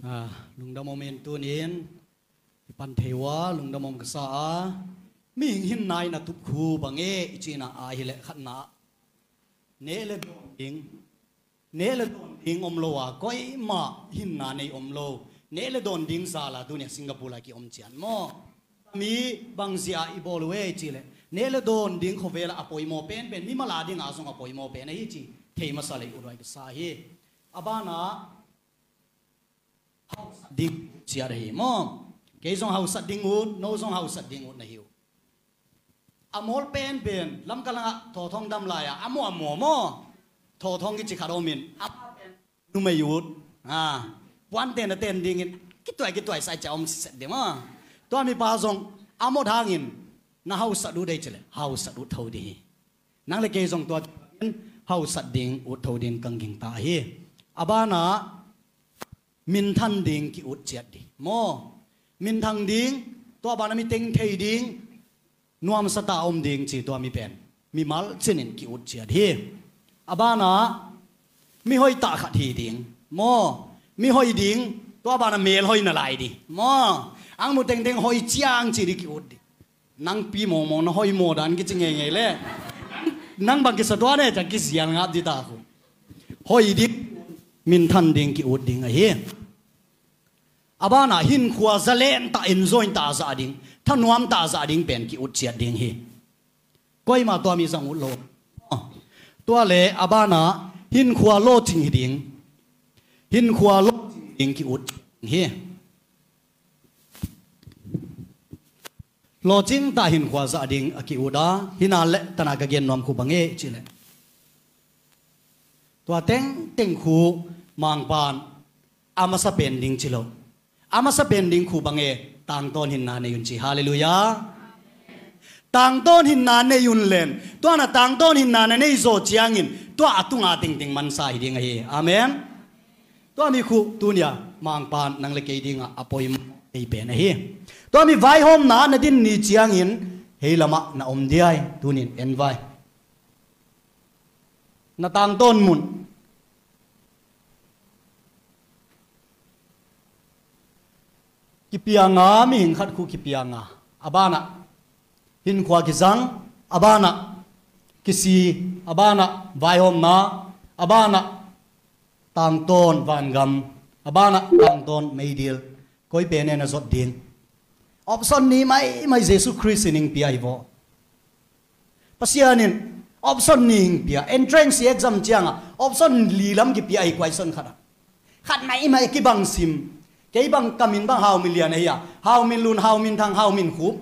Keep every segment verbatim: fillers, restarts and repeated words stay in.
Ah, lungdam om in tunin i pan thei uh a, lungdam om ka sa a, mihing hinna in a tup khu bang e i cihna a hileh khatna, neh le dawn ding, neh le dawn ding om lo a, koimah hinna nei om lo, neh le dawn ding zal a tunia Singapore a ki om cian maw? Mi bangzia i bawl uh e i cih leh, neh le dawn ding khovel ah a poimaw penpen, mimal a ding a zong a poimaw pen ahi ci thei masa lei uh luai ka sa hi. A banah hausat ding ciat ahi maw? Kei zong hausat ding ut, no zong hausat ding ut na hi uh. A mawl penpen, Lamka langah thawthawng dam lai-a a maw, a maw maw? Thawthawng kici khat om in, a numei ut, a, puante na ten dingin kituai kituai sai cia om set ding maw? Tua mipa zong a mawt hangin na hausat ut dei ci leh hausat ut tho ding hi. Nang le kei zong tua hausat ding ut tho ding kang gingta hi. A banah minthan ding ki ut ciat ding maw? Minthang ding, tua banah mi teng thei ding, nuamsa ta om ding ci tua mi pen mimal cinin ki ut ciat hi. A banah mi hoih tah khat hi ding maw? Mi hoih ding, tua banah mel hoih na lai ding maw? Ang mu tengteng hoih ciang ci ding ki ut ding. Nang pi mawngmawng na hoih maw dan kici ngeingei le nang bang kisa tua ne ciang kizial ngap ding ta khu. Hoih ding, minthan ding ki ut ding ahi. A banah hinkhua zalen tah, enjoy tah zah ding, thanuam tah zah ding pen ki ut ciat ding hi. Koimah tua mi zang ut lo. Tua le a banah hinkhua lawcing hi ding, hinkhua lawcing ding ki ut hi. Lawcing tah hinkhua zah ding a ki ut a, hina le tana ka gen nuam khu bang e i cih leh, tua tengteng khu Mangpan a masa pen ding ci lo. A masa pen ding khu bang e, tangtawn hinna nei un ci. Halleluiah. Tangtawn hinna nei un len, tua na tangtawn hinna na nei zaw ciangin tua a tunga tengteng mansa hi ding ahi. Amen. Tua mi khu tunia Mangpan nang le kei dingah a poimaw ei pen ahi. Tua mi vaihawmna na din ni ciangin hei lamah na om diai, tunin en vai. Na tangtawn mun. Kipianga, mihing khat khu kipianga, a banah hinkhua kizang, a banah kisi, a banah vaihawmna, a banah tangtawn vangam, a banah tangtawn meidil. Koi pen e na zot ding? Option nih maimai Jesu Khrist in hing pia hi vaw. Pasian in option nih hing pia, entrance exam ciangah option li lam kipia hi, question khatah. Khat maimai kibang sim. Kei bang ka min bang Hau Min Lian ahi a, Hau Min Lun, Hau Min Thang, Hau Min Khup.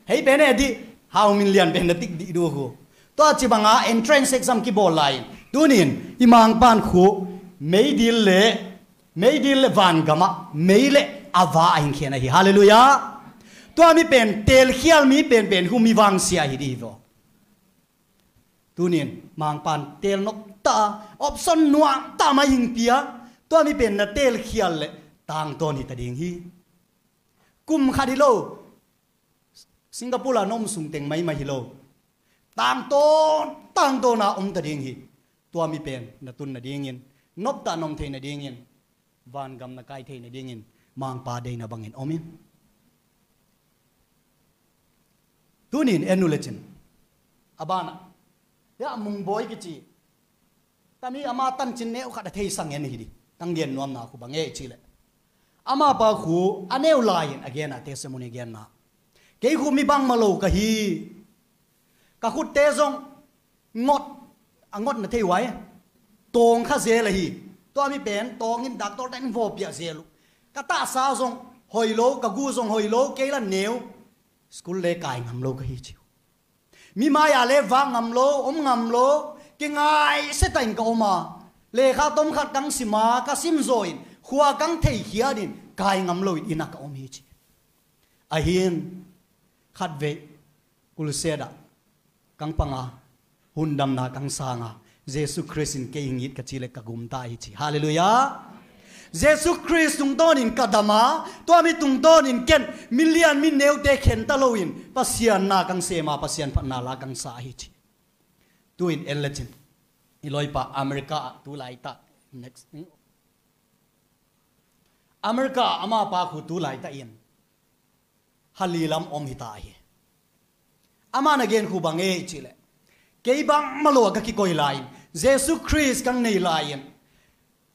Hei pen e dih, Hau Min Lian pen na tik dih duh uh. Tua ci banga entrance exam kibawl lai-in tunin i Mangpan khu meidil le, meidil le vangamah mei le a va a hingkhian ahi. Halleluiah. Tua mi pen teelkhial mi penpen khu mi vangsia hi dih hi vaw. Tunin Mangpan teel nop ta, option nuam ta mah hing pia. Tua mi pen na teelkhial le tangtawn hi ta ding hi. Kum khat hi lo, Singapore a na om sung teng maimai hi lo. Tangtawn, tangtawn a om ta ding hi. Tua mi pen na tun nadingin, nop ta na om thei nadingin, vangam na kai thei nadingin Mangpa deina bangin om in. Tunin en uh lecin, a banah, ya, Mungbawi kici tami ama tancin neu khat a theisang en hi dih. Kang gen nuamna khu bang e i cih leh, amapa khu a neu lai-in a gen a, testimony genna, kei khu mi bangmah lo ka hi. Ka khutte zong ngot, a ngot na thei uh ai, tawng kha zel ahi. Tua mi pen tawngin doctor ten vawpiah zel uh. Ka tahsa zong hoih lo, ka gu zong hoih lo, kei la neu. School le kai ngam lo ka hi ci uh. Mi mai-ah le vak ngam lo, om ngam lo, kingai setahin ka om a, lekha tom khat kang sim a, ka sim zawin khua kang theikhiatin kai ngam loin inn ah ka om hi ci. Ahin khatvei kulsedah kang panga, hundamna kang sanga, Jesu Khrist in kei hing it ka ci le ka gumta hi ci. Halleluiah. Jesu Khrist tungtawnin ka dam a, tua mi tungtawnin ken milian mineute khenta loin Pasian na kang sem a, Pasian phatna la kang sa hi ci. Tuin en lecin, i lawipa America ah tu laitak, next, hmm? America ama pa khu tu laitakin Hali lam om hita hi. Ama na gen khu bang e i cih leh, kei bangmah lo a ka kikoih lai-in, Jesu Khrist kang nei lai-in,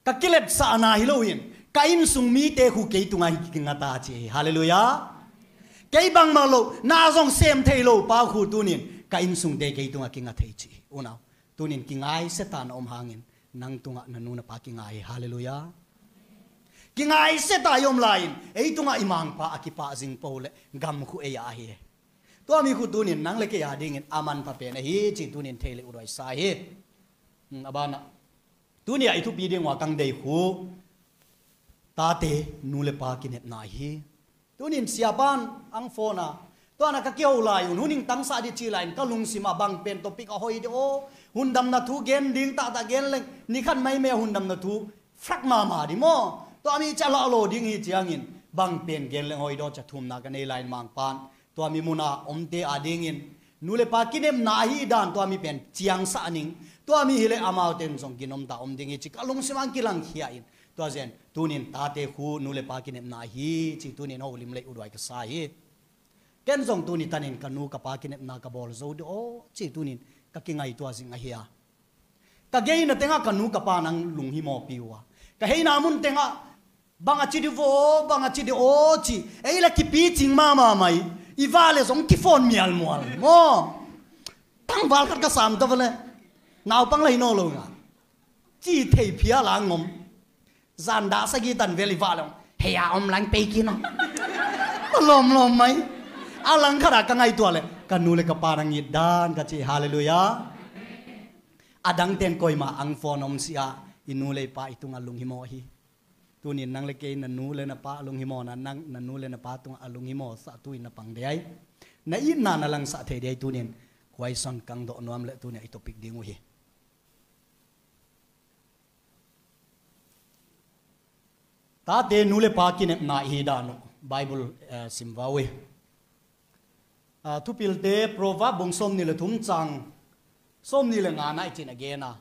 ka kiletsahna hi loin ka innsung mite khu kei tungah hi kingata ci hi. Halleluiah. Kei bangmah lo, na zong sem thei lo pa khu tunin ka innsungte kei tungah kinga thei ci hi. Unau, tunin kingaiseta na om hangin nang tungah na nu na pa kingai hi. Halleluiah. Kingaiseta i om lai-in ei tungah i mangpa a kipah zing po le gam khu ei a hi. Tua mi khu tunin nang le kei a dingin a manpha pen ahi ci tunin thei le udaisa hi. Hmm, a banah, tuni a i thupi ding ua kang dei khu tate nu le pa kinepna hi. Tunin siapan ang phone a, tuana ka kiho lai un, hun hing tangsah di ci lai-in ka lungsima bang pen topic a hoi di aw, hundamna thu gen ding tahtah gen leng, nikhat maimai a hundamna thu frak mahmah di maw? Tua mi ciah lah lo ding hi ciangin bang pen gen leng hoi daw ca thumna ka nei lai-in mangpan tua mi muna omte a dingin nu le pa kinepna ahi dan tua mi pen ciangsah ning. Tua mi hileh amauten zong ginomta om ding hi ci ka lungsim ang kilangkhia in. Tua zen tunin tate khu nu le pa kinepna ahi ci tunin holim lei uduai ka sa hi. Ken zong tuni tanin ka nu ka pa kinepna ka bawl zo di aw ci tunin ka kingai tua zing ahi a. Ka geina tengah ka nu ka pa nang lunghimawpi uh a, ka heina mun tengah bang a ci di vo, bang a ci di aw ci, ei la kipicing mahmah mai, i vale zong kifon mialmual maw? Tangval khat ka sam ta vale, naupang la hi naw lo nga ci thei phia la ngom. Zan dah sagih tan vel i vah leng hei a om lang pei kin aw. Malawmlawm mai. A langkhat a ka ngaihtuah leh ka nu le ka pa nang it dan ka ci. Halleluiah. A dangten koima ang phone om si a, i nu le i pa i tungah lunghimaw hi. Tunin nang le kei na nu le na pa a lunghimawna nang na nu le na pa tungah a lunghimawsah tuin na pang dei ai. Na itna na langsah thei dei ai tunin kuaison kang dawh nuam le tunin i topic ding uh hi. Tate nu le pa kinepna ihi dan uh Bible, eh, simva uh hi. Ah, Thupilte Proverb bung sawmnih le thum cang sawmnih le nga na i cin a gen a,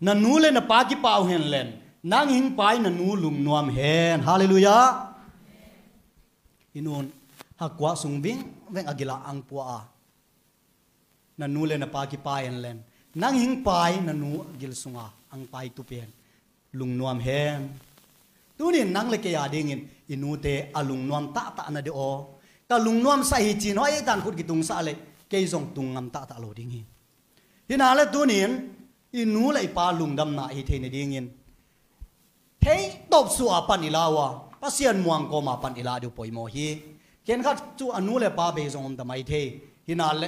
na nu le na pa kipah uh hen len, nang hing pai na nu lungnuam hen. Halleluiah. I nun hakuah sung vingveng a gila ang pua a, na nu le na pa kipai en len, nang hing pai na nu gil sunga ang pai tu pen lungnuam hen. Tunin nang le kei a dingin i nute a lungnuam tahtah na di aw. Ka lungnuamsah hi cin hoi ei tan khut kitungsah le kei zong tung ngam tahtah lo ding hi. Hina le tunin i nu le i pa lungdamna hi thei na dingin theitawp suah a pan i la uh a, Pasian muang kawma pan i la diu poimaw hi. Khenkhat cu a nu le pa bei zong om ta mai thei. Hina le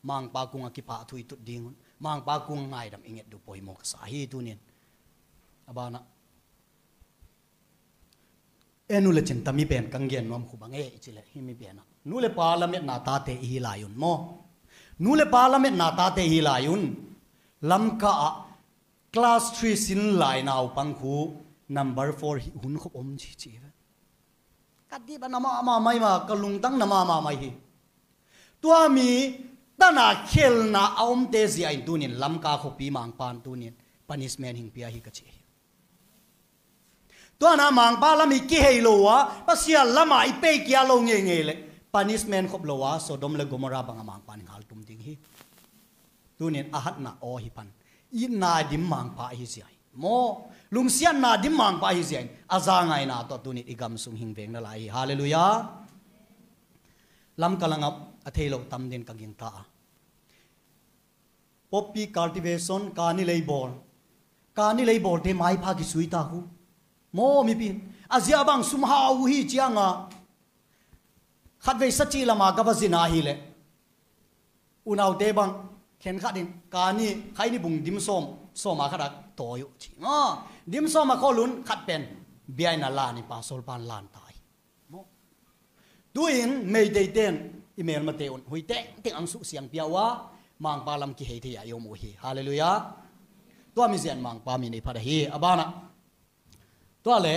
mangpa kung a kipah thu i tut ding un, mangpa kung ngaidam i nget diu poimaw ka sa hi tunin. A banah, e nu le cin tami pen kang gen nuam khu bang e i ci le himi penah nu le pa lametna tate ihi lai un maw? Nu le pa lametna tate ihi lai un. Lamka ah class three sin lai naupang khu number four hi hun khop om ci ci ve. Ka dip a na mahmah mai ma, ka lungtang na mahmah mai hi. Tua mi tana khelna a omte zia in tunin Lamka khuapi mangpan tunin punishment hing pia hi ka ci hi. Tuana mangpa lam i kihei lo a, Pasian lama i peikia lo ngeingei le punishment khop lo a Sodom le Gomorrah banga mangpan hing haltum ding hi. Tunin a hatna aw hi pan itna dim mangpa hi zia hi maw? Lungsiatna dim mangpa hi zia in a za ngaina tawh tunin i gam sung hing veng na lai hi. Halleluiah. Lamka langah a thei lo tam din ka gingta a, poppy cultivation, kani leibawl, kani leibawlte maipha kisui ta khu maw mipi in a zia bang sum hau uh hi cianga khatvei sa cih lama ka va zina hileh unaute bang khenkhat in kani khaini bung dim sawm sawma khat a tawi uh ci maw? Dim sawma kholun khat pen biaina lan in pasal pan lan ta hi. Tuin Meiteiten i melmate un hui tengteng ang suh siang pia uh a, mangpa lam kihei thei a i om uh hi. Halleluiah. Tua mi zian mangpa mi nei phat ahi a banah. Tua le,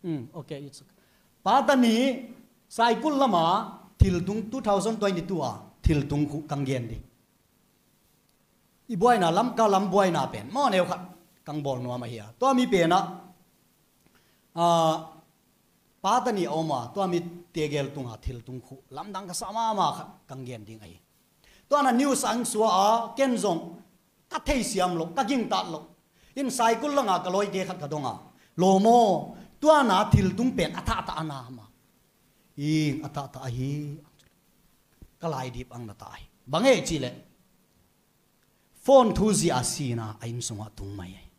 mm, okay, it's okay. Patani Saikul lama thiltung two thousand twenty-two a thiltung khu kang gen di. I buaina Lamka lam buaina pen maw neu khat kang bawl nuam ahi a. Tua mi penah, ah, Pa tani a om a, tua mi tegel tunga thil tung khu lamdang ka sa mahmah khat kang gen ding ahi. Tua na news ang sua a, ken zong ka theisiam lo, ka gingtat lo. In Saikul langa ka lawite khat ka dong a, lo maw, tua na thil tung pen a thahta a na ma. Ing a thahta ahi. Ka laidip ang na ta ahi. Bang e ci le, phone thu zia a sina a inn sungah tung mai ahi.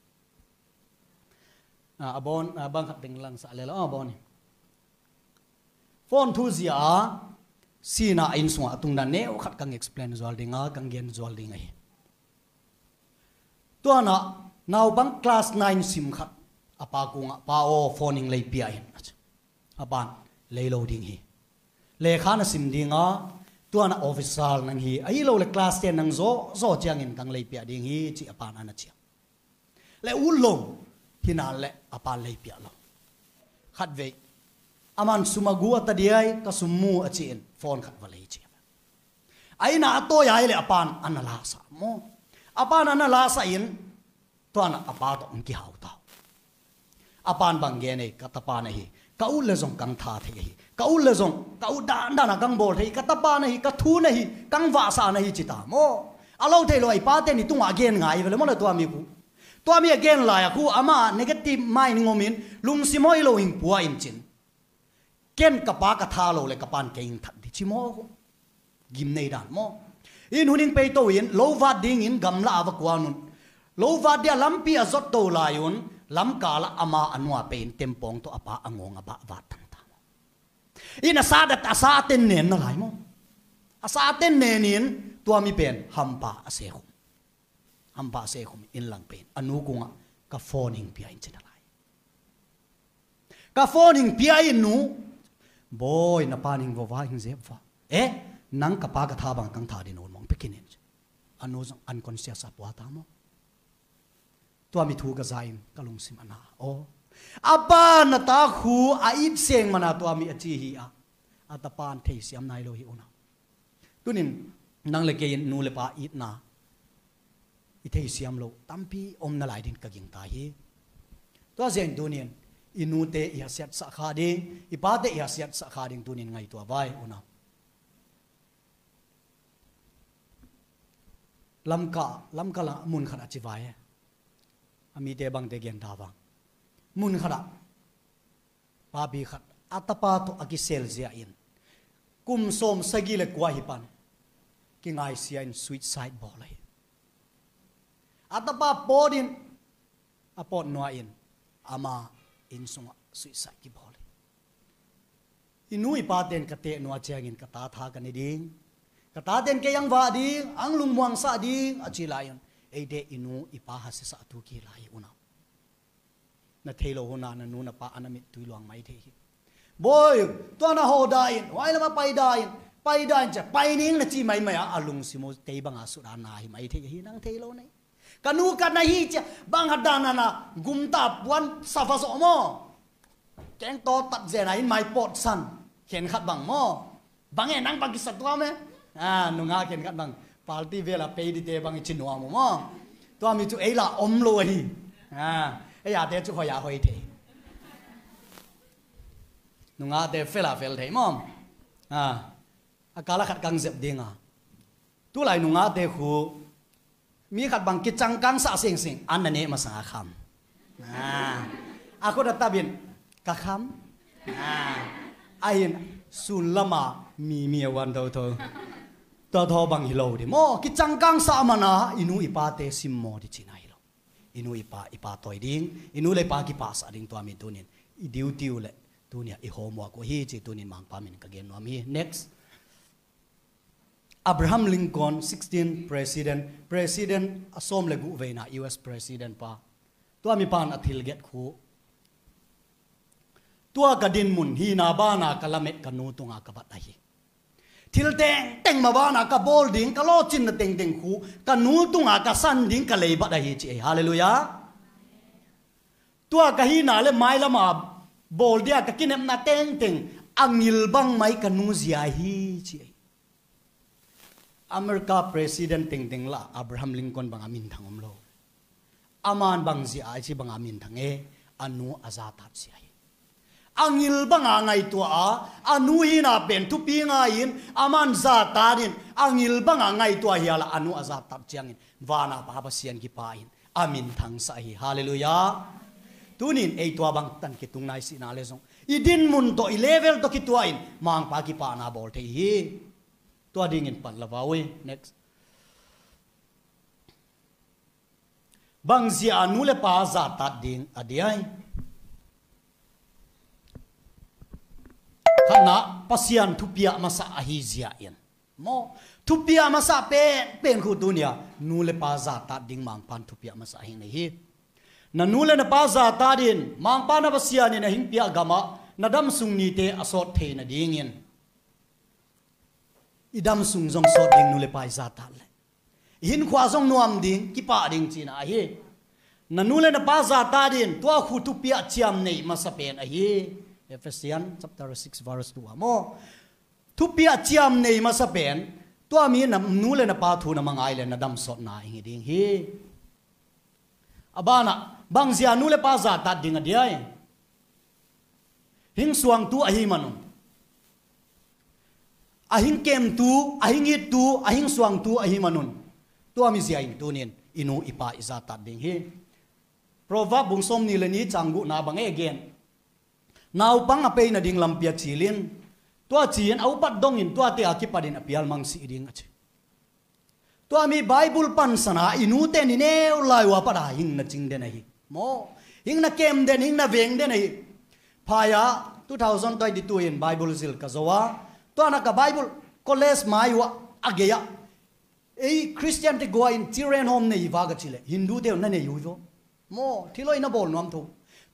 A, a bawn, a, bang khat ding lang sa le lo, a bawn hi. Phone thu zia a sina a inn sungah a tung dan neu khat kang explain zual ding a, kang gen zual ding ahi. Tua na naupang class nine sim khat a pa kungah, "Pa aw, phone ing lei pia in," a ci. A pan, "Lei lo ding hi. Lekha na sim ding a, tua na officer nang hi, ahi lo le class ten nang zaw zaw ciangin kang lei pia ding hi," ci a pan a na ciam. Le ut lo, hi nan le a pan lei piah lo. Khatvei, a man sum a gu a ta diai, ka sum mu a ci in, phone khat va lei ci. A inn ah a tawi ai le a pan a na la sa maw. A pan a na la sa in, tua na a pa tawh hong kihau ta. A pan bang gen ei, "Ka tapa na hi. Ka ut le zong kang tha thei ahi. Ka ut le zong, ka ut dandan a kang bawl thei. Ka tapa na hi, ka thu na hi, kang vahsa na hi," ci ta maw. A lo thei lo a i pate ni tungah a gen ngai ve le maw le tua mi khu. Tua mi a gen lai a khu, amah negative mind ngom in, lungsim hoih lo hing pua in cin. "Ken ka pa ka tha lo le ka pan kei hing that di," ci maw. Gim nei dan maw. In hun hing peito in, lo vat dingin gamla a va kuan un. Lo vat dia lampi a zot to lai un, lamkal ah ama a nua pei in tempawng tawh a pa a ngawng a bah vat tang ta maw. In a sa dat, a sa a ten nen na lai maw. A sa a ten nen in, tua mi pen hampa a se khum. Hampa a se khum in lang pen a nu kungah, "Ka phone hing pia in," ci na lai. "Ka phone hing pia in nu." "Bawi, na pa ning vova hing zep va." "Eh, nang ka pa ka tha bang kang tha di nu mong pekin in." A nu zong unconscious a pua ta maw. Tua mi thu ka za in ka lungsim a na. Aw. A pa na ta khu a it seng mana tua mi a ci hi a. A tapa in theisiam nai lo hi una. Tunin nang le kei in nu le pa itna i theisiam lo tampi om na lai din ka gingta hi. Tua zia in tunin i nute i hasiatsah kha ding, i pate i hasiatsah kha ding tunin ngaitua vai una. Lamka, Lamka la mun khat a ci vai. A mite bangte gen ta vang. Mun khat ah papi khat a tapa tawh a kisel zia in kum sawm sagih le kua hi pan kingaisia in suicide bawl ahi. A tapa pawt in a pawt nua in ama inn sungah suicide kibawl hi. I nu i paten ka teh nua ciangin ka ta tha ka ne ding, ka taten kei ang vah ding, ang lungmuang sah ding a ci lai un eite i nu i pa hasiasah tu ki lai hi unau. Na thei lo huna na nu na pa a na mittui luang mai thei hi. Bawi, tua na hawh dah in, huai lama pai dah in, pai dah in cia, pai ning na ci maimai a, a lungsim uh tei banga sut a na hi mai thei hi, nang thei lo nei. Ka nu ka na hi cia, bang hat dah na na gumta puan safa zawh maw. Keng taw tat zena in mai pawt san, khen khat bang maw. Bang e nang bang kisa tua me. Ah, nunga khen khat bang. Party vela pei dite bang i ci nuam uh maw. Tua mi cu ei la om lo ahi. Ah, ei ate cu hoi a hoi thei. Nungate fel a fel thei maw. Ah, a kala khat kang zep dinga. Tulai nungate khu mi khat bang kicangkang sah singsing, an na neh masang a kham. Ah, a khut a tabin, ka kham. Ah, a hin, sun lama mi mi a wan tho tho. Tho tho bang hi lo di. Maw, kicangkang sah mana, i nu i pate sim maw di cina hi lo. I nu i pa, i pa tawi ding, i nu le pa kipahsah ding tua mi tunin. I diu tiu le, tunia i homework uh hi ci tunin mangpa min ka gen nuam hi. Next. Abraham Lincoln, sixteen President, President a sawm le guh veina U S President pa. Tua mi pan a thil get khu. Tua ka dinmun hina bana ka lamet ka nu tunga ka bat ahi. Thil tengteng ma bana ka bawl ding, ka lawcinna tengteng khu ka nu tunga ka san ding ka leibat ahi ci ei. Halleluiah. Tua ka hina le mailama bawl dia ka kinepna tengteng a ngil bang mai ka nu zia hi ci ei. America President tengteng lah Abraham Lincoln banga minthang om lo. Aman bang zia a ci banga minthang e, a nu a zatat zia hi. a ngil banga ngaihtuah a, a nu hina pen thupi ngai-in, aman zatat in, a ngil banga ngaihtuah hial a, a nu a zatat ciangin vana Pa Pasian kipa in a minthangsak hi. Halleluiah. Tunin ei tua bang tan kitung nai sihna le zong i dinmun tawh, i level tawh kituah in Mangpa kipahna bawl thei hi. Tua dingin pan la va ui. Next. Bangzia nu le pa zatat ding a diai? Khatna, Pasian thupiah masa ahi zia in. Maw, thupiah masa pen, pen khu tunia nu le pa zatat ding Mangpan thupiah masa ahi nei hi. Na nu le na pa zatat in, Mangpa na Pasian in a hing piah gamah na damsung nite a sawt thei nadingin i damsung zong sawt ding nu le pa i zatat le i hinkhua zong nuam ding, kipah ding cihna ahi. Na nu le na pa zatat in, tua khu thupiah ciam nei masa pen ahi. Ephesian chapter six verse two ah maw. Thupiah ciam nei masa pen, tua mi na nu le na pa thu na mangai le na damsawtna i hi ding hi. A banah, bangzia nu le pa zatat ding a diai? Hing suangtu ahi manun, a hing kemtu, a hing ittu, a hing suangtu ahi manun, tua mizia in tunin i nu i pa i zatat ding hi. Proverb bung sawmnih le nih cang guhna bang e gen? Naupang a pei nading lampi a cilin, tua ci-in a upat dongin tuate a kipatin a pial mang sih ding a ci. Tua mi Bible pansana i nute ni neu lai ua pada hing na cing den ahi. Maw, hing na kem den, hing na veng den ahi. Phaya two thousand twenty-two in Bible zil ka zo a, tua na ka Bible college mai ua a gei a, ei Christian te gua in children home nei va ka ci le Hindu te na nei ui vo. Maw, thiloi na bawl nuam tho.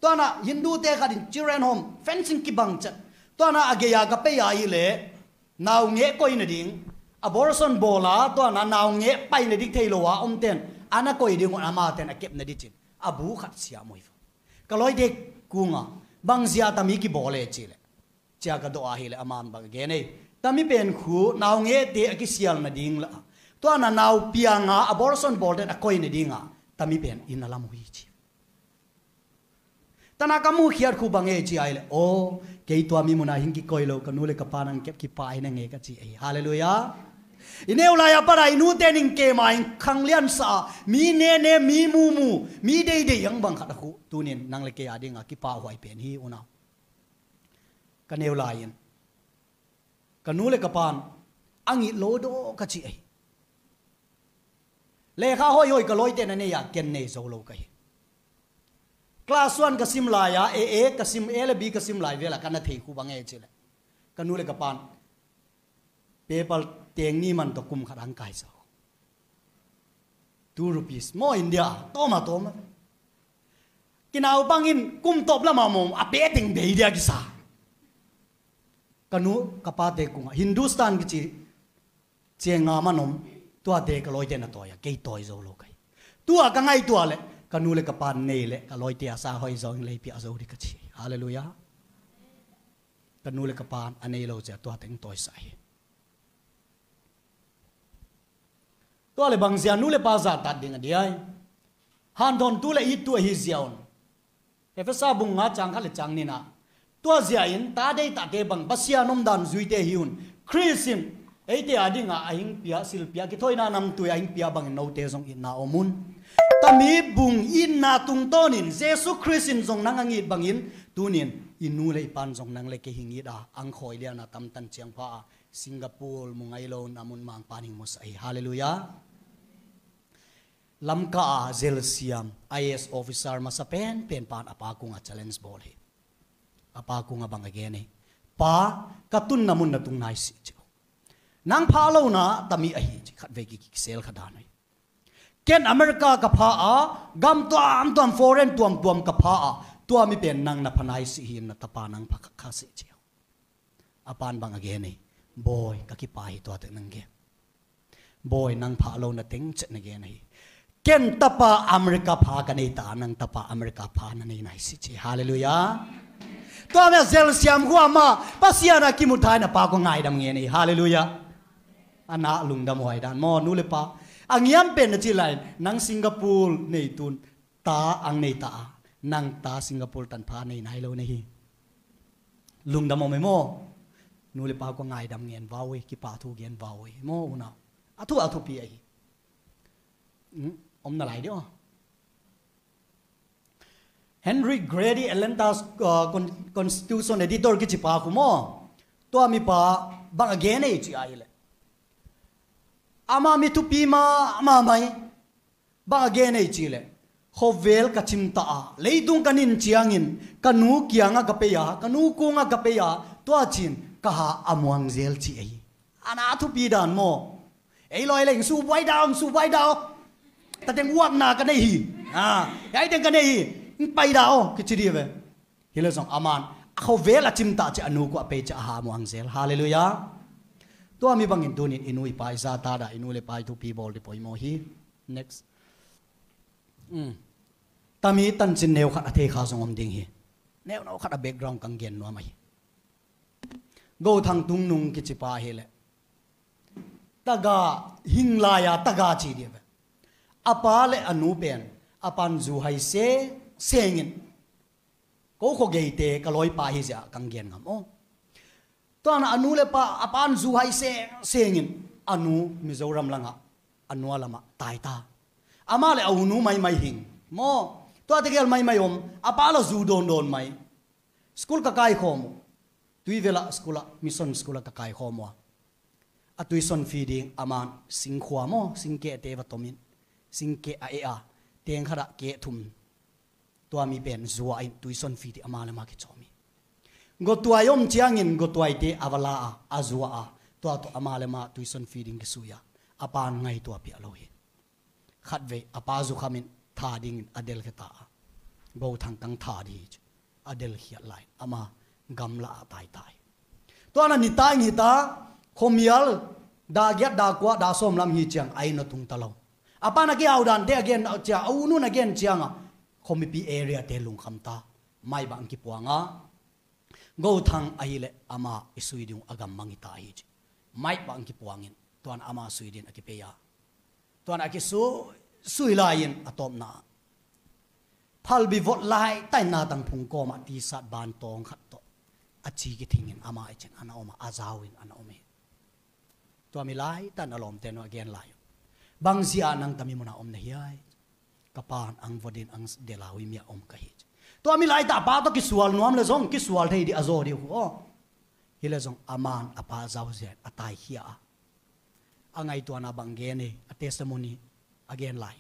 Tua na Hindu te khat in children home fencing kibang chat. Tua na a gei a ka pei a hi le, nau ngeh koi nading, abortion bawl a, tua na nau ngeh pai nadik thei lo a om ten, a na koi ding un ama ten a kep nadik cin, a bu khat siam ui vo. Ka loite kunga, bangzia tami kibawl e ci le, cia ka dawh a hi le, aman bang a gen ei? Tami pen khu nau ngeh te a kisial nading la, tua na nau piang a abortion bawl ten a koi nading a, tami pen inn a lam uh hi ci. Tana ka mukhiat khu bang e ci ai le, aw, kei tua mi muna hing kikoi lo, ka nu le ka pa nang kep kipa hi na nge ka ci ei. Halleluiah. I neu lai a pada i nute ning kema in khanglian sa a, mi nene, mi mumu, mi deidei ang bang khat a khu tunin nang le kei a dinga kipa huai pen hi unau. Ka neu lai in ka nu le ka pan a ngih lo daw ka ci ahi. Lekha hoihoi ka loite na nei a ken nei zo lo ka hi. Class one ka sim lai a, A A ka sim, A le B ka sim lai vela ka na thei khu bang e ci le, ka nu le ka pan paper teng ni man tawh kum khat ang kai zo. Two rupees maw, India tawma tawma. Kinau bangin kum tawp lama maw a pe teng bei dia kisa. Ka nu ka pate kunga Hindustan kici cienga man om, tuate ka loite na tawi a, kei tawi zo lo ka hi. Tua ka ngaihtuah le ka nu le ka pan nei le ka loite a sa hoi zo in lei piah zo di ka ci. Halleluiah. Ka nu le ka pan a nei lo cia tua teng tawi sa hi. Tua le bangzia nu le pa zatat ding a diai? Handawntu le ittu ahi zia un. Efesa bung nga cang khat le cang nihna, tua zia in ta deitate bang Pasian omdan zuite hi un. Khrist in eite a dinga a hing pia, silpia, kithoina namtui a hing pia bangin note zong itna om un. Tami bung itna tungtawnin Jesu Khrist in zong nang a ngit bangin tunin i nu le i pan zong nang le kei hing it a, ang khawi liana tamtan ciangpha a, Singapore mu ngai lo na mun mangpan hing musa hi. Halleluiah. Lamka a zelsiam I A S officer masa pen pen pan a pa kunga challenge bawl hi. A pa kunga bang a gen hi. Pa, ka tunna mun na tung nai si ci. Nang pha lo na tami ahi ci, khat vei ki, ki, kisel kha dan hi. Ken America ka pha a, gam tuamtuam, foreign tuamtuam ka pha a, tua mi pen nang na pha nai si hi, na tapa nang pha kha, kha si ci. A pan bang a gen hi. Bawi, ka kipa hi, tua tek nang gen. Bawi, nang pha lo na teng cet na gen hi. Ken tapa America pha ka nei ta, nang tapa America pha na nei nai si ci. Halleluiah. Tua mi a zelsiam khua ma Pasian a kimu thai na pa ko ngaidam ngen hi. Halleluiah. A na lungdam huai dan maw nu le pa? A ngiam pen na ci lai, nang Singapore nei tun ta ang nei ta a, nang ta Singapore tanpha nei nai lo na hi. Lungdam om e maw? Nu le pa kua ngaidam ngen vau e, kipa thu gen vau e maw, unau? A thu a thupi ahi. Om na lai dih aw. Henry Grady, Atlanta, uh, Con-, Constitution Editor kici pa khu maw, tua mipa bang a gen ei ci a hileh, ama mi thupi mahmah mai. Bang a gen ei ci leh, khovel ka cimtah a, leitung ka nin ciangin ka nu kiangah ka pei a, ka nu kungah ka pei a, tua cin ka ha a muang zel ci ei. A na thupi dan maw? Ei lawi leng subuai dau, subuai dau. Tateng uakna ka nei hi. Ei teng ka nei hi. Pai dau kici dih ve. Hileh zong aman a khovel a cimtah ci a nu kua pei ci a ha muang zel. Halleluiah. Tua mi bangin tunin i nu i pa i zata dah, i nu le pa i thupi bawl dih poimaw hi. Next. Tami tancin neu khat a thei kha zong om ding hi. Neu neu khat a background kang gen nuam ahi. Go Thang Tung Nung kici pa hileh, taga, hing lai-a taga ci dih ve. A pa le a nu pen a pan zu hai se sengin, ko khuageite ka lawipa hi zia kang gen ngam aw. Tuana a nu le pa a pan zu hai se sengin a nu Mizoram langah a nua lamah taita. Amah le a unu maimai hing maw? Tua tegel maimai om, a pa la zu dawndawn mai. School ka kaikhawm uh. Tuivela school ah, mission school ah ka kaikhawm uh a, a tuition fee ding aman singkhua maw, singkehte va tomin, singkeh a eh a, teng khatah keh thum. Tua mi pen zua in tuition fee ding ama le ma kicawm hi. Gotuai om ciangin gotuaite a va la a, a zua a, tua tawh ama le ma tuition fee ding kisui a, a pan ngaihtuah piah lo hi. Khatvei a pa zukham in tha dingin a delkhia ta a, Go Thang Tang tha dih hi ci. A delkhiat lai-in ama gamla ah taitai. Tuana nitai ngita, khuamial dah giat dah kua dah sawm lam hi ciang a inn a tungta lo. A pan a kihau dante a gen ciang, a unun a gen cianga khuamipi area te lungkhamta. Maibang kipuanga Go Thang ahileh ama i sui ding uh a gammang i ta hi ci. Maibang kipuangin tuan ama sui ding a kipei a, tuan a kisui, sui lai-in a tawpna phalbi vot lai taina tangphung kawmah tisat ban tawng khat tawh a ci kithingin ama i cin ana om a, a zau in ana om hi. Tua mi laitan a lawmte nu a gen lai uh. Bang zia nang tami muna om na hiai? Ka pan ang vodin ang delau i mia om ka hi. Tua mi laita a pa tawh kisual nuam le zong kisual thei dih a zaw dih uh aw. Hileh zong a man a pa zau zian a taikhia a, a ngaihtuahna bang gen e, a testimony a gen lai.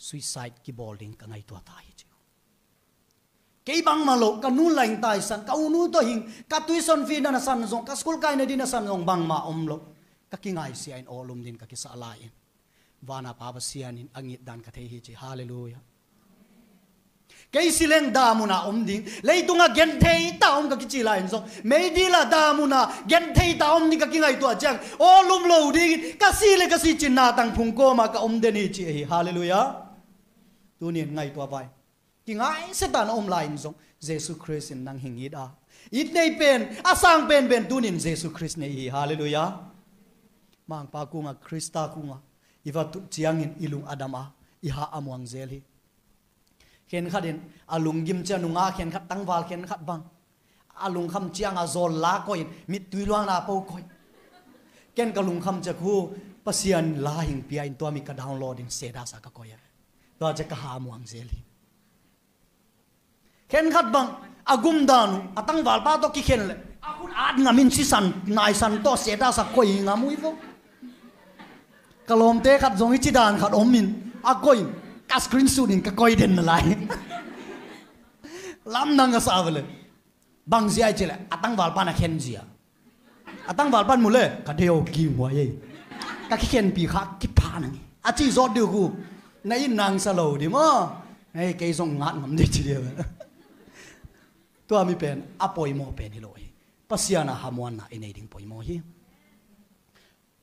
Suicide kibawl ding ka ngaihtuah ta hi ci. Kei bangmah lo, ka nu laing taisan, ka unu tawh hing, ka tuition fee na nasan zong, ka school kaina ding nasan zong bangmah om lo. Ka kingaisia in awlum din ka kisah lai-in vana pa Pasian in a ngitdan ka thei hi ci. Halleluiah. Kei sileng damuna om ding, leitunga genthei ta om ka kici lai-in zong, meidila damuna genthei ta om ding ka kingaihtuah ciang, awlum lo dingin ka si le ka si cinna tangphung kawma ka om den hi ci ahi. Halleluiah. Tunin ngaihtuah vai. Kingaisiatan a om lai-in zong Jesu Khrist in nang hing it a, it nei pen, a sang penpen tunin Jesu Khrist nei hi. Halleluiah. Mangpa kunga, Khrista kunga i va tut ciangin i lung a dam a, i ha a muang zel hi. Khenkhat in a lunggim cia nunga khenkhat tangval khenkhat bang a lungkham cianga zawl la koih in mittui luangna po koih. Ken ka lungkham cia khu Pasian la hing pia in tua mi ka download in status a ka koih a, tua cia ka ha muang zel hi. Khenkhat bang a gumdan uh a tangvalpa tawh kikhen leh a khut at ngamin sisan naisan tawh status a koih hi ngam uh hi vo. Ka lawmte khat zong i cidan khat omin a koih in ka screenshot in ka koih den na lai. Lamdang ka sa vele. Bang zia i ci leh a tangvalpa na khen zia. A tangvalpan mu le ka deo ging huai ei. Ka kikhenpi kha kipha nang hi a ci zawt dih uh khu. Na in nang sa lo dih maw? Hei, kei zong ngat ngam dih ci dih. Tua mi pen a poimaw pen hi lo hi. Pasian a hamuanna i nei ding poimaw hi.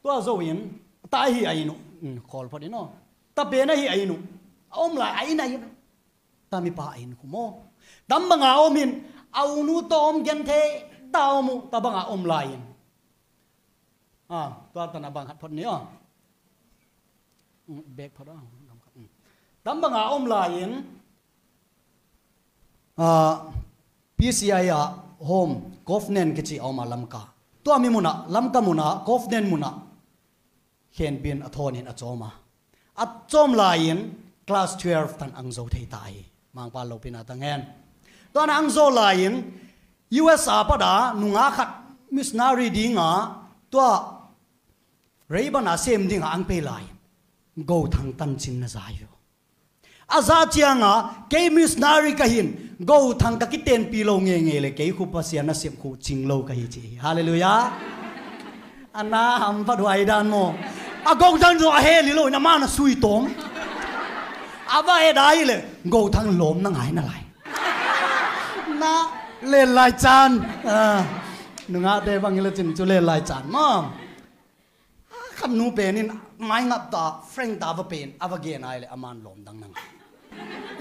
Tua zo in ta hi a in uh. Khawl phot in aw. Ta pen ahi a in uh. A om lai a in ahi. Ta mipa a in khu maw? Tam banga om in a unu tawh om genthei ta om uh, ta banga om lai in. Tua tana bang khat phot ni aw. Bek phot aw. Tam banga om lai in. P C I ah Home, Cove Nen kici a om a, Lamka. Tua mi munah, Lamka munah, Cove Nen munah khenpin a thawnin a cawm a, a cawm lai-in class twelve tan ang zo thei ta hi. Mangpa lopina tang hen. Tua na ang zo lai-in U S a pat a nungak khat missionary dinga tua Rayburn a sem dinga ang pei lai-in Gothang tancin na za hi uh. A za cianga kei missionary ka hin Gothang ka kitenpi lo ngeingei le kei khu Pasian nasep khu cing lo ka hi ci hi. Halleluiah. A na hampat huai dan maw? A Gothang zo a hel hi lo in a man a sui tawm. A va he dai le Gothang lawm na ngai na lai. Na len lai can. Ah, nungakte bang hi le cin cu len lai can maw? A khat nu pen in mai ngap ta, frank ta va pen a va gen ai le a man lawm dang na ngai.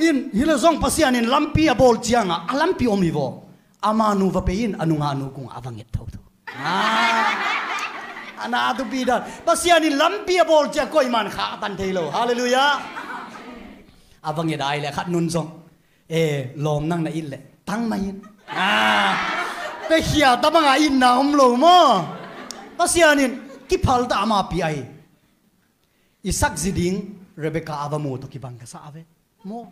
In hi le zong Pasian in lampi a bawl cianga a lampi om hi vaw. A ma nu va pe in a nungak nu kungah a va nget tho tho. Ah, a na thupi dan. Pasian in lampi a bawl cia koi man kha a tan thei lo. Halleluiah. A va nget ai le khat nun zong e, lawm nang na it le tang mai in. Ah, pe khia ta banga itna om lo maw? Pasian in kiphal ta ama pi ai. Isak zi ding Rebecca a va mu tawh kibang ka sa a ve maw?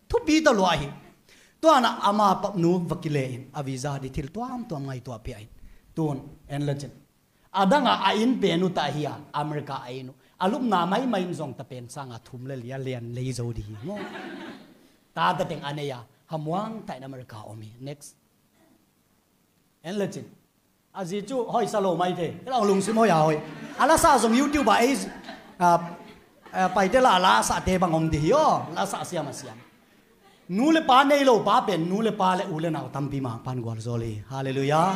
Thupi ta lua hi. Tuana ama papnu va kile in a visa di thil tuamtuam ngai tuah pia in. Tun en le cin a danga a inn pen uh ta hi a, America a inn uh a lupna maimai in zong ta pen sanga thum le lia lian lei zo di hi maw? Ta ta teng a nei a hamuang ta in America om hi. Next. En le cin a zi cu hoi sa lo mai thei. Kei lawng lungsim hoi a hoi. A lasa zong YouTube a ei, a, a, paite la a lasa te bang om di hi aw. Lasa siam a siam. Nu le pa nei lo pa pen nu le pa le u le nau tampi mangpan gual zawl hi. Halleluiah.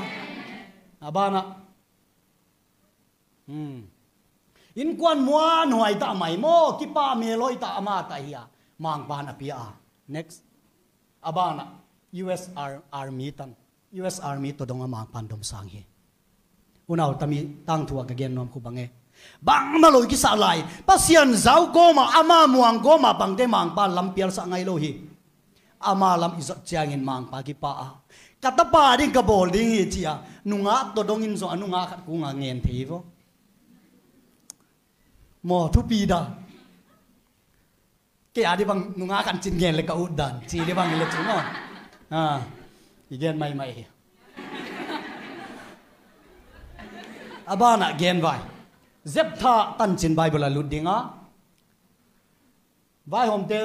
A banah Hmm. Innkuan muanhuai ta mai maw, kipa melhoi ta ama ta hi a, mangpan a pia a. Next. A banah U S Ar-, Army tan. U S Army tawdong a mangpan domsang hi. Unau tami tangthu a ka gen nuam khu bang e. Bangmah lo i kisah lai. Pasian zau kawma ama muang kawma bangte mangpan lampial sah ngai lo hi. Ama lam i zot ciangin mangpa kipa a, ka tapa ding ka bawl ding hi ci a, nungak tawdong in zong a nungak khat kunga ngen thei vaw. Maw thupi da. Kei a di bang nungak khat cin ngen le ka ut dan ci di bang le cin maw. Ah, i gen maimai hi. A banah gen vai. Zeptha tancin Bible a lut dinga vaihawmte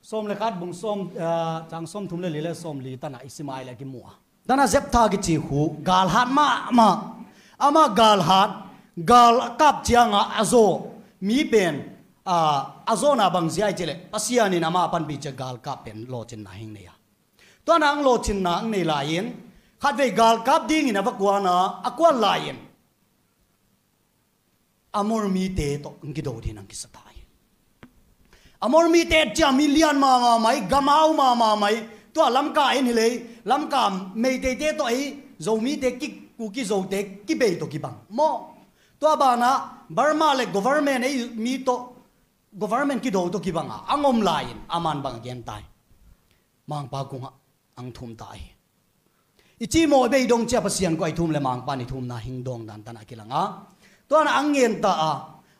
sawm le khat bung sawm, ah, cang sawm thum le li le sawm li tanah i simai le kimu a. Tanah Zeptha kici khu galhat mahmah. Amah galhat, gal kap cianga a zaw mi pen, ah, a zawna bang ziai cileh Pasian in amah panpi cia gal kap pen lawcinna hing nei a. Tuana ang lawcinna ang nei lai-in khatvei gal kap dingin a va kuana a kuan lai-in Amor mite tawh ang kido ding ang kisa ta hi. Amor mite cia mi lian mama mai, gamau mama mai, tua Lamka in hi lei, Lamka Meiteite tawh ei, Zomite ki, Kuki Zote kibei tawh kibang maw? Tua banah Burma le government ei mi tawh, government kido tawh kibang a ang om lai-in a man bang a gen ta hi. Mangpa kungah ang thum ta hi. I cimawh i bei dong cia Pasian kua i thum le Mangpa in i thumna hing dawng dan tanah kilang a. Tuana ang ngen ta a,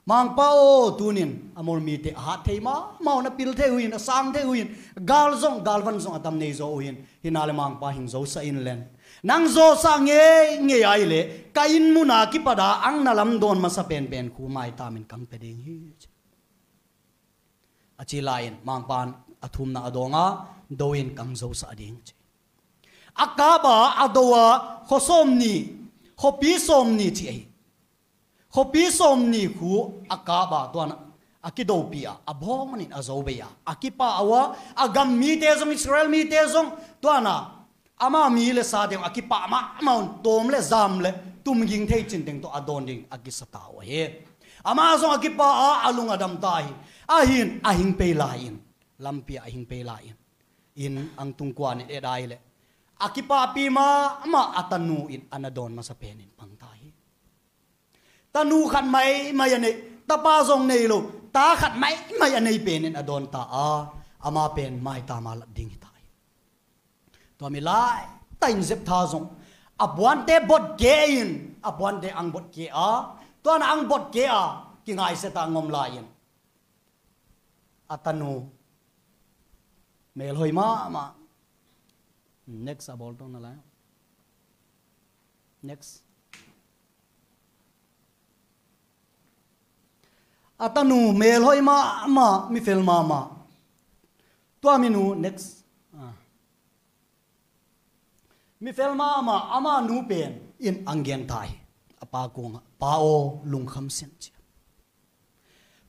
Mangpa aw, tunin Amor mite a hat thei mahmah uh, na pil thei uh in, a sang thei uh in, gal zong galvan zong a tam nei zaw uh in, hina le Mangpa hing zo sa in len. Nang zawsa ngeingei ai le ka inn muna kipata ang na lamdawn masa penpen khu maitamin kang pia ding hi. A ci lai-in Mangpa in a thumna a dawng a, do in kang zosah ding ci. A kapa a do a khuasawm ni, khuapi sawm ni ci ahi. Khuapi sawm ni khu a kapa tuana a kidopi a, a bawngnin a zo bei a, a kipa a ua, a gam mite zong, Israel mite zong tuana ama mi le sa teng a kipa mahmah un, tawm le zam le tumging thei cin teng tawh a dawn ding a kisa ta uh ahi. Ama zong a kipa a, a lung a dam ta hi. Ahin a hing pei lai-in lampi a hing pei lai-in inn ang tungkuan in et ai le a kipapi mahmah a tanu in a na dawn masa penin pang ta hi. Tanu khat maimai a nei, tapa zong nei lo, ta khat maimai a nei penin a dawn ta a, ama pen maitama lat ding hi ta hi. Tua mi lai Tahin Jephtha zong a puante botke in, a puante ang botke a, tua na ang botke a, kingaisiat a ngom lai-in a tanu melhoi mahmah. Next a bawl tawh na lai. Next. A tanu melhoi mahmah, mifel mahmah. Tua minu, next. Ah. Mifel mahmah, ama nu pen in ang gen ta hi. A pa kungah, "Pa aw, lungkham sin," ci.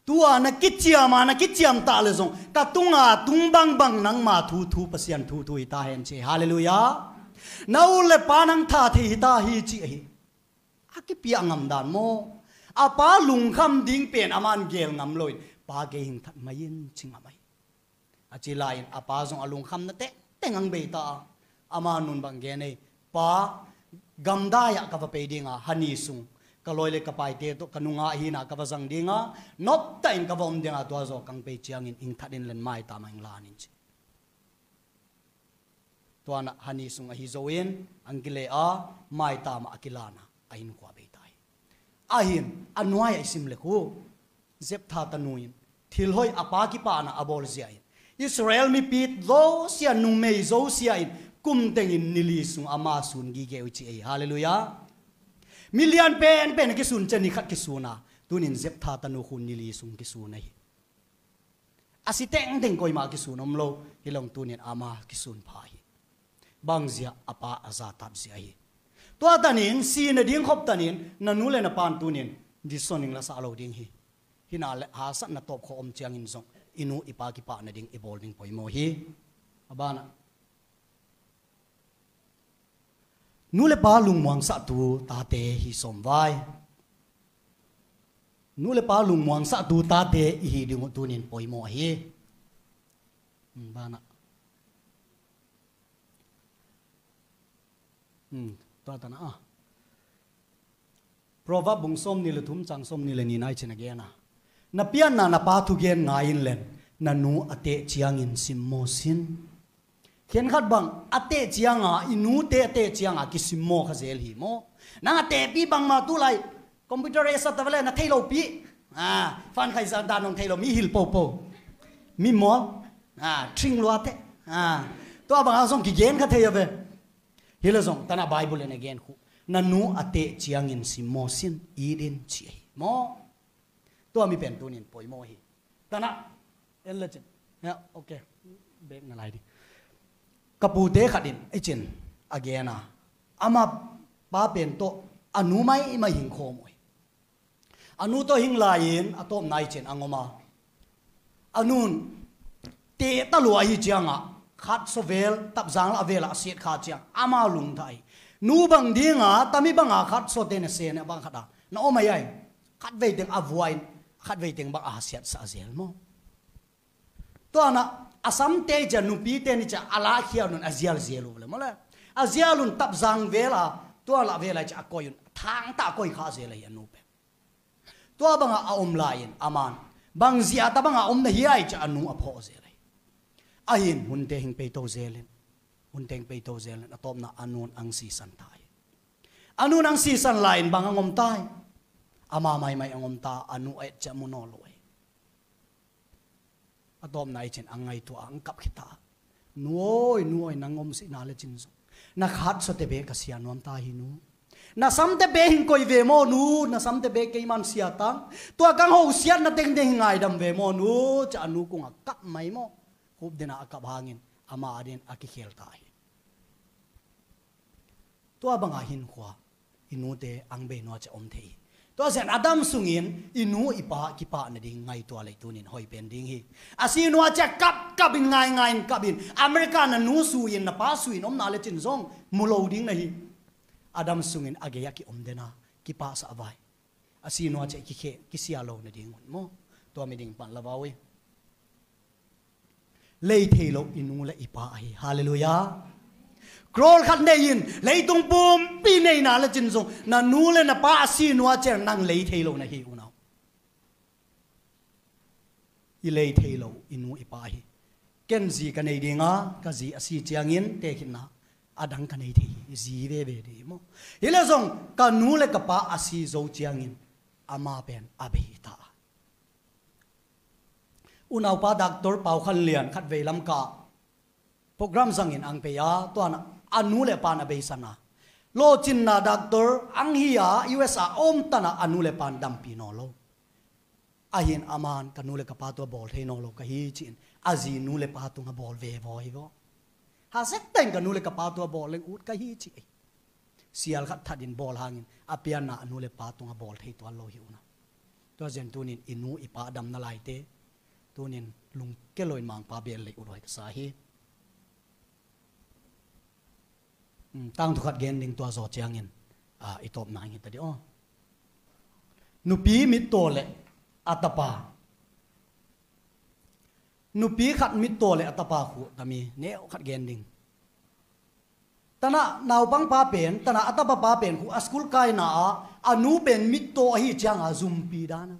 Tua na kiciam a, na kiciam ta le zong, "Ka tunga tung bangbang nangma thu thu, Pasian thu thu hi ta hen," ci. Halleluiah. "Na u le pa nang tha thei hi ta hi," ci ahi. A kipiak ngam dan maw? A pa lungkham ding pen aman gel ngam loin, "Pa, kei hing that mai in," ci ngam ahi. A ci lai-in a pa zong a lungkhamna tengteng ang bei ta a, ama nun bang gen ei, "Pa, gamdai ah ka va pei ding a, hani sung ka lawi le ka paite tawh ka nungah hina ka va zang ding a, noptahin ka va om ding a, tua zaw kang pei ciangin hing that in len, maitam ah hing lan in," ci. Tua na hani sung ahi zo in ang kile a, maitam ah a kilan a, a innkuan bei ta hi. Ahin a nuai ah i sim le khu, Jephtha tanu in thil hoih, a pa kipahna a bawl zia in, Israel mipi zosia, numei zosia in kum tengin ni li sung ama sun gige uh ci ahi. Halleluiah. Mi lian penpen a kisun ciang ni khat kisun a, tunin Jephtha tanu khun ni li sung kisun ahi. A si tengteng koimah a kisun om lo, hi long tunin ama kisun pha hi. Bang zia? A pa a za tap zia hi. Tua tanin, si nading khop tanin, na nu le na pan tunin decision in la sa lo ding hi. Hina le hasatna tawp khawh om ciangin zong i nu i pa kipah nading i bawl ding poimaw hi. A banah, nu le pa lungmuang sahtu tate hi sawm vai. Nu le pa lungmuang sahtu tate i hi ding uh tunin poimaw ahi. Hmm, banah. Hmm, tua tanah ah. Proverb bung sawmnih le thum, cang sawmnih le nih na i cin a gen a, "Na pianna na pa thugen ngai in len, na nu a teh ciangin simmaw sin." Khenkhat bang a teh cianga i nute a teh cianga kisimmaw kha zel hi maw? Nang a tehpi bangma tu lai computer ei sa ta vele na thei lopi. Ah, fan khai zan dan nong thei lo, mi hil popo. Mi mawl. Ah, thing lua te. Ah, tua banga zong kigen kha thei a ve. Hi le zong, tanah Bible in a gen khu, "Na nu a teh ciangin simmaw sin, it in," ci ahi maw? Tua mi pen tunin poimaw hi. Tanah, en le cin. Ya, ok. Bek na lai ding. Ka pute khat in, i cin, a gen a, ama pa pen tawh a nu maimai hing khawm uh hi. A nu tawh hing lai-in a tawpna i cin a ngom a, a nun teh ta lua ahi cianga khat saw vel, tapzang lah vel ah a siat kha ciang ama lungthah hi. Nu bang dinga tami banga khat saw te na se ne bang khat a na om ahi ai. Khat vei teng a vua in, khat vei teng bang a hasiat sa a zel maw? Tua na a samte i cia, nupite ni cia a lahkhia nun a zial zel uh le maw le? A zial un tapzang vel a, tua lah vel a i cia a koi un, thangtah a koi kha zel ahi a nu pen. Tua banga a om lai-in a man bang zia ta banga om na hi ai cia a nu a phawh zel ahi. Ahin hunte hing peito zelin, hunte hing peito zelin a tawpna a nun ang sisan ta hi. A nun ang sisan lai-in bang ang om ta hi? Ama maimai ang om ta, a nu a et cia mu naw lo ahi. A tawpna i cin ang ngaihtuah ang kap khita. Nu awi, nu awi, nang om sihna le cin zong na khat sawte be ka sia nuam ta hi nu. Na samte be hing koi ve maw nu, na samte be keiman sia tang. Tua kang ho siatna tengteng hing ngaidam ve maw nu, cia a nu kungah kap mai maw? Khup dena a kap hangin ama a den a kikhel ta hi. Tua banga hinkhua i nute ang bei nua cia om thei hi. Tua cian a dam sungin i nu i pa kipah nading ngaitua lei tunin hoi pen ding hi. A si nua cia kap kap in, ngaingai in kap in, America na nu su in na pa su in omna le cin zong mu lo ding na hi. A dam sungin a gei a kiom dena kipahsah vai. A si nua cia i kikhe, kisia lo nading un maw? Tua mi ding pan la vau hi. Lei thei lo i nu le i pa ahi. Halleluiah. Crore khat nei in leitung pumpi neina le cin zong na nu le na pa a si nua cia nang lei thei lo na hi unau. I lei thei lo i nu i pa ahi. Ken zi ka nei dinga, ka zi a si ciangin tekhitna a dang ka nei thei hi, zi veve dih hi maw. Hi leh zong ka nu le ka pa a si zo ciangin ama pen a bei ta. Unaupa Doctor Pau Khan Lian khatvei Lamka program zangin ang pei a, tuana a nu le pa na beisan a, lawhcinna doctor ang hi a, U S a om tana a nu le pan dampi nawn lo. Ahin aman ka nu le ka pa tua bawl thei nawn lo ka hi ci-in a zi nu le pa tunga bawl ve vaw hi vaw. Hasekta in ka nu le ka pa tua bawl leng ut ka hi ci. Sial khat thatin bawl hangin a pianna a nu le pa tunga bawl thei tuan lo hi una. Tua zen tunin i nu i pa damna laite tunin lungke loin Mangpa bel lei ut huai ka sa hi. Tangthu khat gen ding tua zaw ciangin i tawpna hi ta dih aw. Nupi mittaw le a tapa. Nupi khat mittaw le a tapa khu tami neu khat gen ding. Tana naupang pa pen, tana a tapa pa pen khu a skul kaina ah a nu pen mittaw ahi cianga zumpi dana.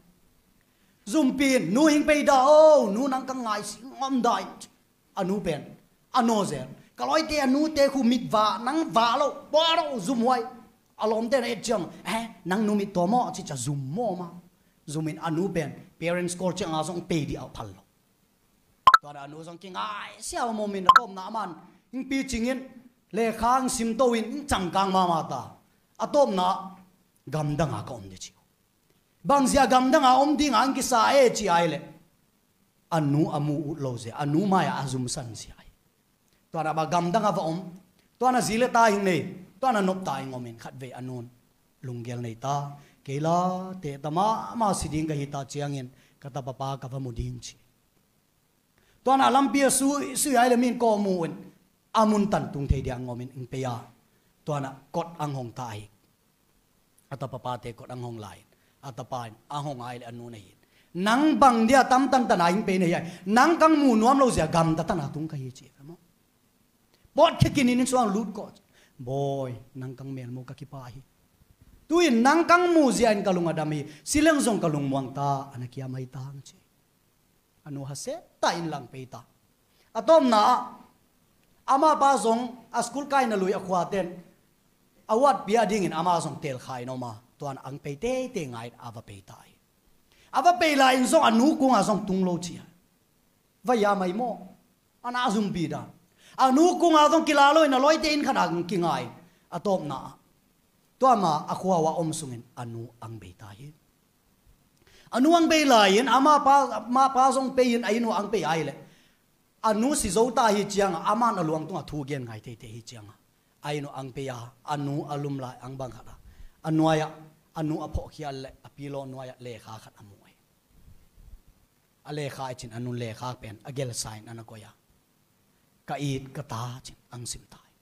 Zumpi in nu hing pei dah o, nu nang ka ngaisi ngam dah in. A nu pen a naw zel. Ka lawite a nute khu mit vah, nang vah lo, pua lo, zum huai. A lawmte na et ciang, eh, nang nu mittaw maw ci ca zum maw ma. Zumin a nu pen parents call cianga zong pei dih a phal lo. Tuana a nu zong kingai sia maw min a tawpna aman hing picingin lekha hing simto in hing cangkang mama ta. A tawpna gamdanga ka om dih ci. Bangzia gamdanga om dinga hing kisa e ci ai leh a nu a mu ut lo zia, a nu mai-ah a zumsan zia ai. Tuana ba gamdanga va om, tuana zi le ta hing nei, tuana nopta hing omin khatvei a nun lunggel nei ta. Kei la tehta mama si ding ka hi ta ciangin ka tapapa ka va mu ding ci. Tuana lampi a sui sui ai le min kawmu in a mun tan tung thei dia ngomin ing pei a. Tuana kot ang hong ta ahi. A tapapate kot ang hong lai in a tapa in ang hong ai le a nu na hi in, nang bang dia tamtang tana ing pei na hi ai. Nang kang mu nuam lo zia gamta tana tung ka hi ci ka maw. Bawt khe kinin in suang lut kawh. Bawi, nang kang melmu ka kipa hi. Tu-in nang kang mu zia in ka lung a dam hi. Sileng zong ka lungmuang ta, ana kia mai tang ci. A nu hasetta in lang pei ta. A tawpna ah amapa zong a skul kaina lui a khuaten a watpia dingin ama zong telkhai in oma tuan ang pei teitei ngai a va pei ta hi. A va pei lai in zong a nu kunga zong tung lo cia. Va ya mai maw? A na zumpi dan a nu kunga zong kila lo in a lawite in khat a kingai. A tawpna ah tuama a khua a om sungin a nu ang bei ta hi. A nu ang bei lai-in ama pa, ama pa zong pei-in a inn uh ang pei ai leh a nu si zo ta hi cianga aman a luang tunga thu gen ngai teitei hi cianga a inn uh ang pei a, a nu a lum lai ang bang khat a, a nuai-ah a nu a phawhkhial leh a pillow nuai-ah lekha khat a mu hi. A lekha i cin a nun lekha pen a gelsa in ana koih a, ka it ka ta cin ang sim ta hi.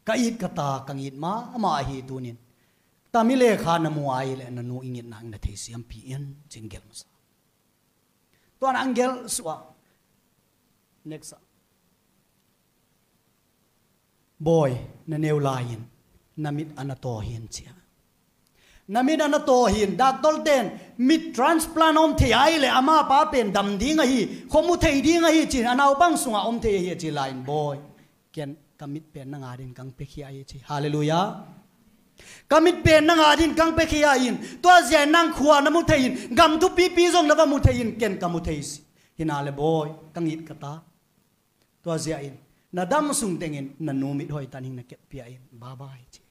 Ka it ka ta, ka ngit mahmah ahi tunin tami lekha na mu ai leh na nu i ngitna ang na thei siampi in cin gel masa. Tuan ang gel suah. Next ah. Bawi, na neu lai-in na mit ana taw hin cia. Na mit ana taw hin, doctor ten mit transplant om thei ai leh ama pa pen dam ding ahi, khuamu thei ding ahi cin a naupang sungah om thei ahi a ci lai-in bawi, ken ka mit pen nang adin kang pekhia ahi ci. Halleluiah. Ka mit pen nang adin kang pekhia in, tua zia in nang khua na mu thei in, gam thupipi zong na va mu thei in, ken ka mu thei si. Hina le bawi, ka ngit ka ta. Tua zia in na dam sung tengin na nu mit hoi tan hing na kep pia in, bye bye ci.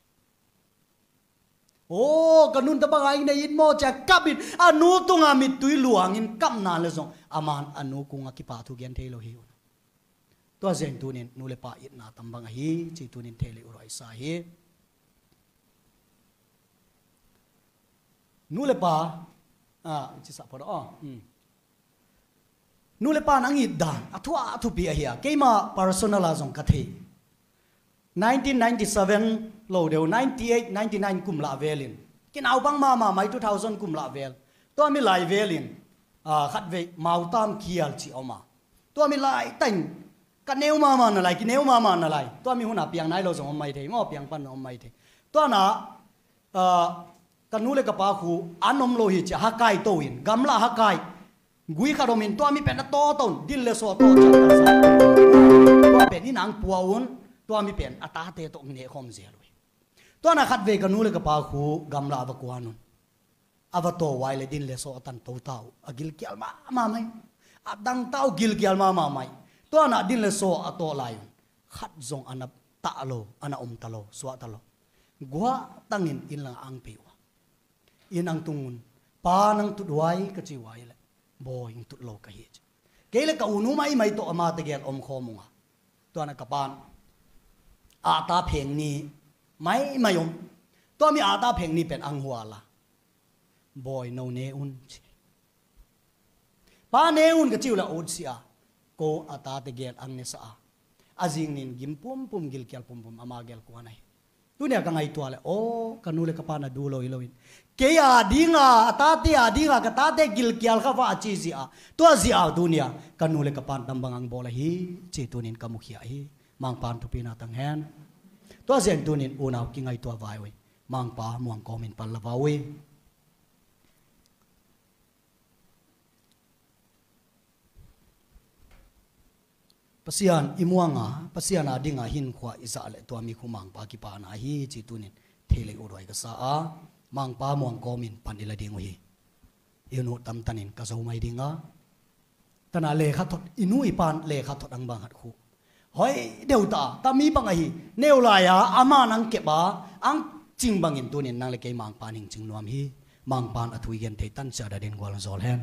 O, ka nun ta bang a ing na it maw cia kap in a nu tunga mittui luangin kapna le zong aman a nu kunga kipa thu gen thei lo hi un. Tua zia in tunin nu le pa itna tam bang ahi ci tunin thei le uraisa hi. Nu le pa, ah, ci sa pho da, oh. Nu le pa nang it dan a thu a thupi ahi a, keima personal a zong ka thei. Nineteen ninety seven lo deuh, ninety eight, ninety nine kum lah velin, kinaupang mahmah mai two thousand kum lah vel, tua mi lai velin, ah, khatvei Mautam Kial ci om a, tua mi lai tan ka neu mahmah na lai, kineu mahmah na lai, tua mi huna piang nai lo zong om mai thei maw, piang pan om mai thei. Tuana ah, ka nu le ka pa khu an om lo hi cia, hakai to in, gamla hakai gui khat om in, tua mi pen a taw to in, din le saw taw cia, tua pen in ang pua un, Tua mi pen a tate tawh nehkhawm zel uh hi. Tua na khat vei ka nu le ka pa khu gamla a va kuan un. A va taw vai le din le saw a tan to ta uh. A gilkial mahmah mai. A dang ta uh, gilkial mahmah mai. Tua na din le saw a taw lai un. Khat zong a na tah lo, a na om ta lo, suah ta lo. Guah tangin inn lang ang pei uh a. Inn ang tung un, "Pa, nang tut vai?" ka ci vai le, "Bawi, ing tut lo ka hi," ci. Kei le ka u nu maimai tawh ama tegel om khawm ung a. Tua na ka pan a ta pheng ni maimai om. Tua mi a ta pheng ni pen ang hual a, "Bawi, no ne un," ci. "Pa, ne un," ka ci uh le a ut si a, ko a ta tegel ang ne sa a. A zing nin gim pumpum, gilkial pumpum, ama gel kuan ahi. Tunia ka ngaihtuah le, aw, ka nu le ka pa na du lo hi lo in, kei a dinga, a tate a dinga, ka tate gilkial kha va a ci zia, tua zia tunia ka nu le ka pan tambang ang bawl ahi, ci tunin ka mukhia hi. Mangpan thupina tang hen. Tua zia in tunin unau kingaihtuah vai uh hi. Mangpa muang kawmin pan la va uh hi. Pasian i muanga, Pasian a dinga hinkhua i zah le tua mi khu Mangpa kipana hi ci tunin thei lei uh ruai ka sa a, Mangpa muang kawmin pan i la ding uh hi. I nu tamtanin ka zo mai dinga. Tana lekha thot, i nu i pan lekha thot ang bang hat khu. Hoi deuh ta, ta mi bang ahi, neu lai a, ama nang kep a, ang cing bangin tunin nang le kei Mangpan hing cing nuam hi, Mangpan a thu i gen thei tan cia dadin gual zawl hen.